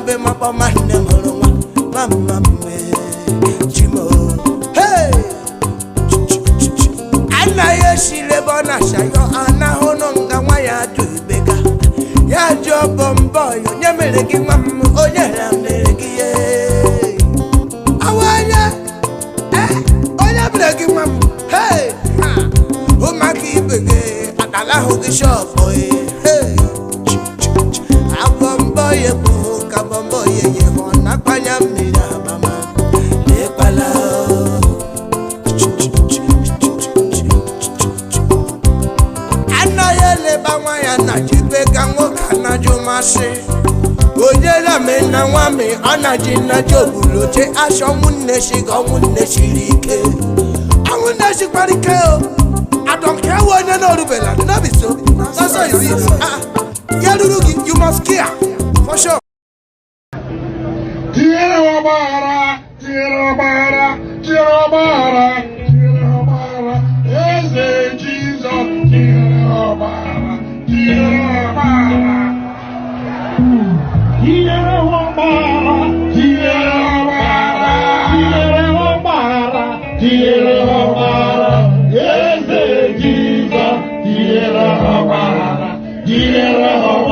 be makpọma nne mụrụ nwa mama mme chimo. Hey! Anaghị esiri ebe ọ na-achayọ anahụnụ nga nwa ya jụ ibega ya jụọ bọmbọ ya onye mere gị nwa m onye ha mere gị ye awanye onye mere gị nwa m. Hey! Ha! Ụmụaka ibe gị adalahụ gị shọpụ. Hey! Abọmbọ ya bụ ka bọmbọ ya ye hụ na-akpanya mmiri abama lekwala. Anaghị eleba nwa ya na jebe ka nwoke anajụ masị onye rame na nwa mi ọ na-ji nnaji obuloche asọ nwunne shiga ọnwụ siri ike ọnwụ nne sikwara ike o adọnka ewe onye na-orubela no be so na so is it. Ah, ya ruru gị, you must care for sure. Tinyere ọgbaghara, tinyere ọgbaghara, tinyere ọgbaghara, tinyere ọgbaghara, eze Jizọs, tinyere ọgbaghara, tinyere ọgbaghara, tinyere ọgbaghara, tinyere ọgbaghara, tinyere ọgbaghara, tinyere ọgbaghara, eze Jizọs, tinyere ọgbaghara, tinyere ọgbaghara.